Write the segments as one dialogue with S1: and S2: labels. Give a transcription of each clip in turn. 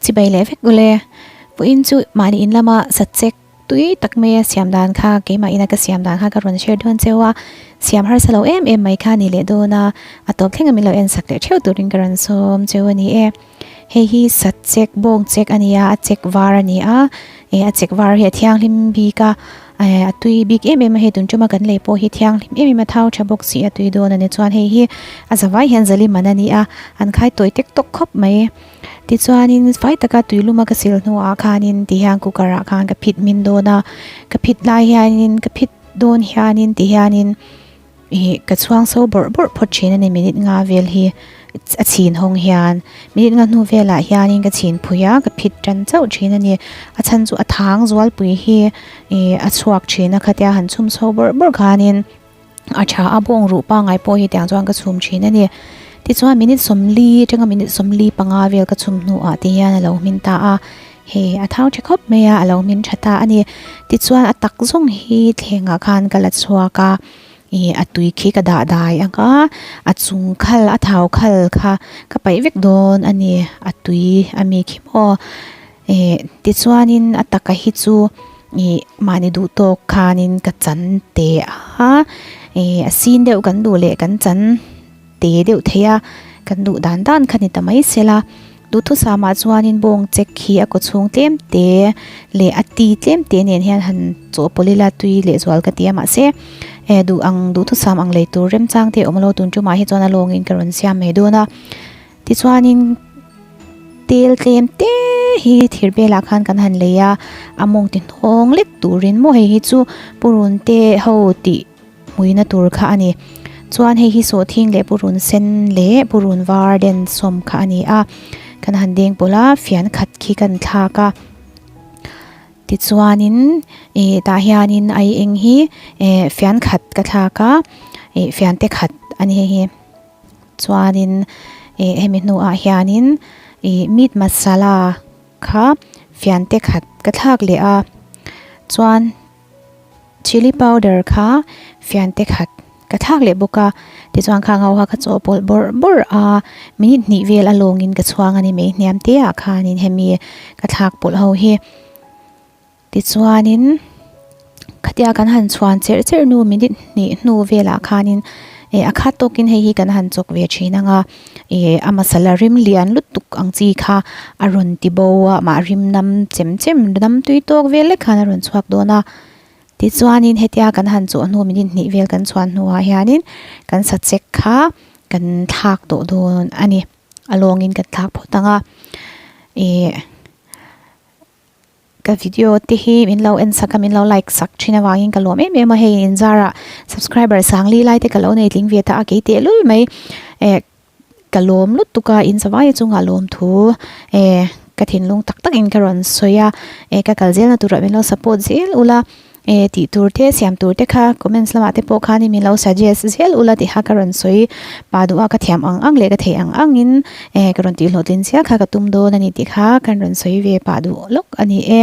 S1: Chibai leh vek ule. Vawiin chu mahni in lama sachek tui tak mai a siam dan kha keimah ina ka siam dan kha ka rawn share dawn cheu a, siam harsa lo em em mai kha a ni leh dawn a, a tawp thleng a min lo en sak leh theuh turin ka rawn sawm cheu a ni e. Hei hi sachek bawng chek a ni a, a chek var a ni a, eh a chek var hi a thianghlim bik a, eh a tui bik em em a hei tun tuma kan lei pawh hi thianghlim em em a thau tha bawk si a tui dawn a ni chuan hei hi a zavai hian zali man a ni a, an khai tawi tek tawk khawp mai. Tichuanin fai taka tui luma ka sil hnuah khanin ti hian cooker ah khan ka phit hmin dawn a, ka phit lai hianin ka phit dawn hianin ti hianin ih ka chhuang so bawrh bawrh phawt thin a ni minute nga vel hi a chhin hawng hian minute nga hnu velah hianin ka chhin phui a ka phit tan chauh thin a ni a chhan chu a thang zualpui hi ih a chhuak thin a khatia han chhum chho bawrh bawrh khanin. A tha a bawng ruh pangngai pawh hi tiang chuan ka chhum thin a ni. Tichuan minute sawmli atanga minute sawmli panga vel ka chhum hnuah te hian a lo hmin ta a, hei a thau tha khawp mai a, a lo hmin tha ta a ni. Tichuan a tak zawng hi thlengah khan ka la chhuak a, ih a tui khi ka dah dai ang a, a chung khal a thau khal kha ka paih vek dawn a ni, a tui a mi khi maw. Ih tichuanin a taka hi chu. Ih mahni duh tawk khanin ka chan teh a, ih a sin deuh kan duh leh kan chan te deuh thei a, kan duh dan dan kha ni ta mai sela. Duhthusam ah chuanin bawng chek hi a kaw chhung tlem te leh a ti tlem te nen hian han chawhpawlh ila tui leh zual ka ti a mahse eh duh ang duhthusam ang lei tur remchang te a awm lo tun tumah hi chuan a lawngin ka rawn siam mai dawn a. Tichuanin tel tlem te hi thir belah khan kan han lei a, a mawng ti hnawng lek turin maw hei hi chu purun te ho tih hmuina tur kha a ni. Chuan hei hi sawhthing leh purun sen leh purun var den sawm kha a ni a, kan han deng pawlh a fian khat khi kan thlak a. Tichuanin ih tah hianin ai eng hi eh fian khat ka thlak a, ih fian te khat a ni hei hi. Chuanin ih hemi hnuah hianin ih meat masala kha fian te khat ka thlak leh a chuan chilli powder kha fian te khat ka thlak leh bawk a tichuan khang ho kha ka chawhpawlh bawrh bawrh a minute hnih vel a lawngin ka chhuang a ni mai hniam te ah khanin hemi ka thlak pawlh ho hi. Tichuanin khatia kan han chhuan cherh cherh hnu minute hnih hnu velah khanin eh a khat tawkin hei hi kan han chawk ve thin ang a eh a masala rim lian lutuk ang chi kha a rawn ti bo a mah rim nam chem chem nam tui tawk vel lek khan a rawn chhuak dawn a. Tichuanin hetia kan han chawh hnu minute hnih vel kan chhuan hnuah hianin kan sachek kha kan thlak tawh dawn a ni a lawngin kan thlak phawt ang a eh. Ka video te hi min lo en sak a min lo like sak thin avangin ka lawm em em a hei in zarah subscriber sang li lai te ka lo nei tling ve ta a kei teh lul mai eh ka lawm lutuk a in zavai chungah lawm thu eh ka thinlung tak tak in ka rawn sawi a eh ka kal zelna turah min lo support zel ula eh tih tur te siam tur te kha comments lamah te pawh khanin min lo suggest zel ula tih kha ka rawn sawi pa duh a ka thiam ang ang leh ka theih ang ang in eh ka rawn tih hlawhtlin chiah kha ka tum dawn a ni tih kha kan rawn sawi ve pah duh lawk a ni e.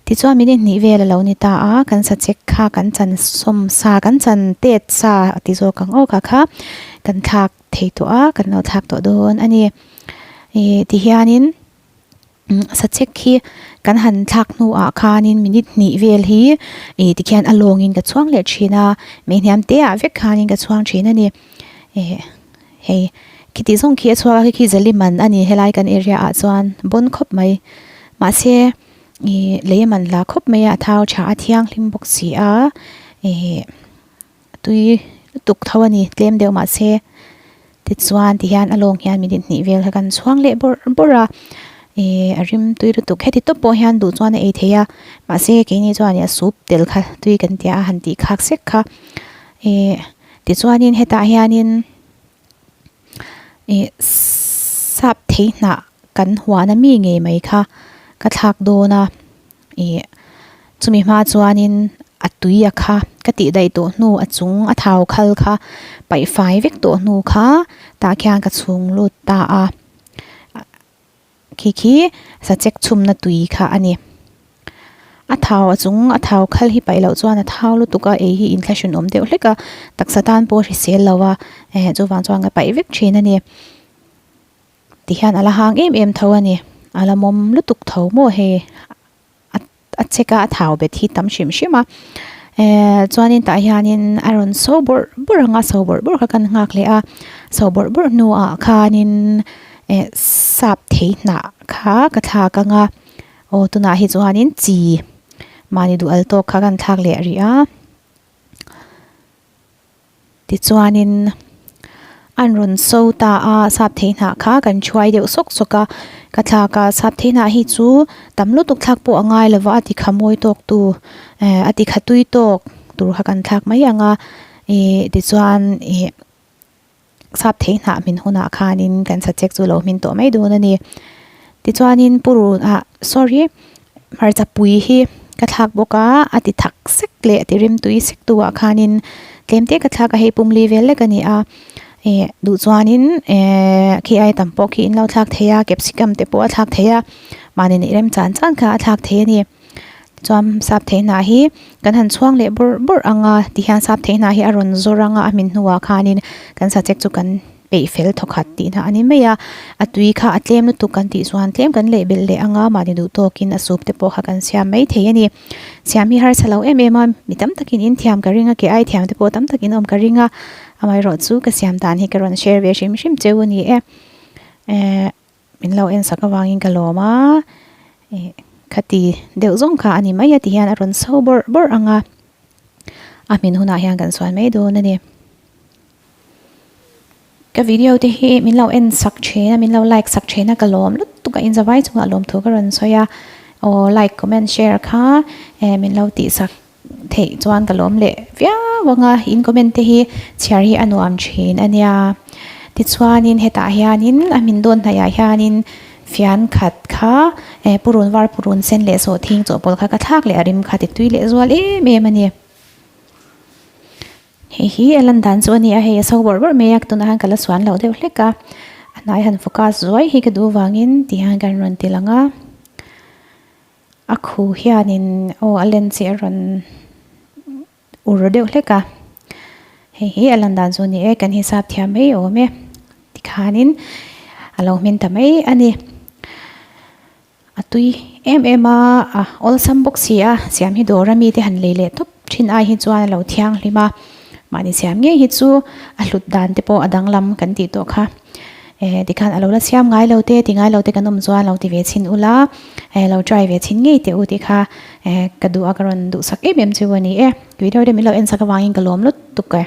S1: Tichuan minute hnih vel a lo ni ta a kan sachek kha kan chan sawm sa kan chan tet sa a ti zawk ang awk a kha kan thlak thei tawh a kan lo thlak tawh dawn a ni. Ih tihianin. Sachek hi kan han thlak hnuah khanin minute hnih vel hi ih tikhian a lawngin ka chhuang leh thin a mei hniam te ah vek khanin ka chhuang thin a ni eh hei khiti zawng khi a chhuak a khi khi zali man a ni helai kan area ah chuan bawn khawp mai mahse ih lei a man hla khawp mai a a thau tha a thianghlim bawk si a ih tui lutuk tho a ni tlem deuh mahse tichuan tihian a lawng hian minute hnih vel kha kan chhuang leh bawrh bawrh a ihh a rim tui lutuk heti tawp pawh hian duh chuan a ei thei a mahse keini chuan a soup tel kha tui kan tia a han tih khak sek kha ihh tichuanin hetah hianin ihh sap thei hnah kan huan ami ngei mai kha ka thlak dawn a. Ih chumi hma chuanin a tui a kha ka tih daih tawh hnu a chung a thau khal kha paih fai vek tawh hnu kha tah khian ka chhung lut ta a khi khi sachek chhumna tui kha a ni a thau a chung a thau khal hi paih loh chuan a thau lutuk a ei hi inthlahrun awm deuh hlek a taksa tan pawh a hrisel lo a eh chuvang chuan ka paih vek thin a ni. Tihian a la hang em em tho a ni. A la mawm lutuk tho maw hei a a chek a a thau bet hi tam hrim hrim a ehh chuanin tah hianin a rawn so bawrh bawrh ang a so bawrh bawrh kha kan nghak leh a so bawrh bawrh hnuah khanin eh sap thei hnah kha ka thlak ang a aw tunah hi chuanin chi mahni duh al tawk kha kan thlak leh rih a. Tichuanin an rawn so ta a, sap thei hnah kha kan thuai deuh sawk sawk a, ka thlak a, sap thei hnah hi chu tam lutuk thlak pawh a ngai lova a tikha mawi tawk tu eh a tikha tui tawk tur kha kan thlak mai ang a, ih tichuan ih sap thei hnah hmin hunah khanin kan sachek chu lo hmin tawh mai dawn a ni. Tichuanin purun ah sorry hmarcha pui hi ka thlak bawk a, a ti thak sek leh a ti rim tui sek tu ah khanin tlem te ka thlak a, hei pumli vel lek a ni a, ih duh chuanin ehh khi ai tam pawh khi in lo thlak thei a, capsicum te pawh a thlak thei a, mahni neih rem chan chan kha a thlak thei a ni. Chuan sap thei hnah hi kan han chhuang leh bawrh bawrh ang a, tihian sap thei hnah hi a rawn zawr ang a, a hmin hnuah khanin kan sachek chu kan peih fel thawkhat tih hna a ni mai a, a tui kha a tlem lutuk kan tih chuan tlem kan leh belh leh ang a, mahni duh tawkin a soup te pawh kha kan siam mai thei a ni. Siam hi harsa lo em em a, mi tam takin in thiam ka ring a, ke ai thiam te pawh tam takin awm ka ring a, amaherawh chu ka siam dan hi ka rawn share ve hrim hrim cheu a ni e. Ehh min lo en sak avangin ka lawm a, ih khati deuh zawng kha a ni mai a ti hian a rawn so bawrh bawrh ang a, a hmin hunah hian kan sual mai dawn a ni. Ka video te hi min lo en sak thin a, min lo like sak thin a, ka lawm lutuk a, inzavai chungah lawm thu ka rawn sawi a, aw like comment share kha eh min lo tih sak theih chuan ka lawm leh viau ang a, in comment te hi chhiar hi a nuam thin a nia. Tichuanin hetah hianin a min dawn hnaihah hianin fian khat kha eh purun var purun sen leh sawhthing chawhpawlh kha ka thlak leh a rim kha ti tui leh zual em em a ni. Hei hi a lan dan chu a ni a, hei a so bawrh bawrh mai a, tunah hian ka la suan loh deuh hlek a, a hnai han focus zuai hi ka duh vangin ti hian kan rawn ti lang a, a khu hianin aw a lens hi a rawn ur deuh hlek a, hei hi a lan dan chu a ni e, kan hisap thiam mai awm e tikhanin a lo hmin ta mai a ni. A tui em em a, a awlsam bawk si a, siam hi dawr a mite han lei leh tawp thin ai hi chuan a lo thianghlim a, mahni siam ngei hi chu a hlut dan te pawh a danglam kan tih tawh kha. Eh tikhan a lo la siam ngai lo te ti ngai lo te kan awm chuan lo ti ve chhin ula, eh lo try ve chhin ngei teh u tih kha eh ka duh a ka rawn duhsak em em chu a ni e. Video te min lo en sak avangin ka lawm lutuk e.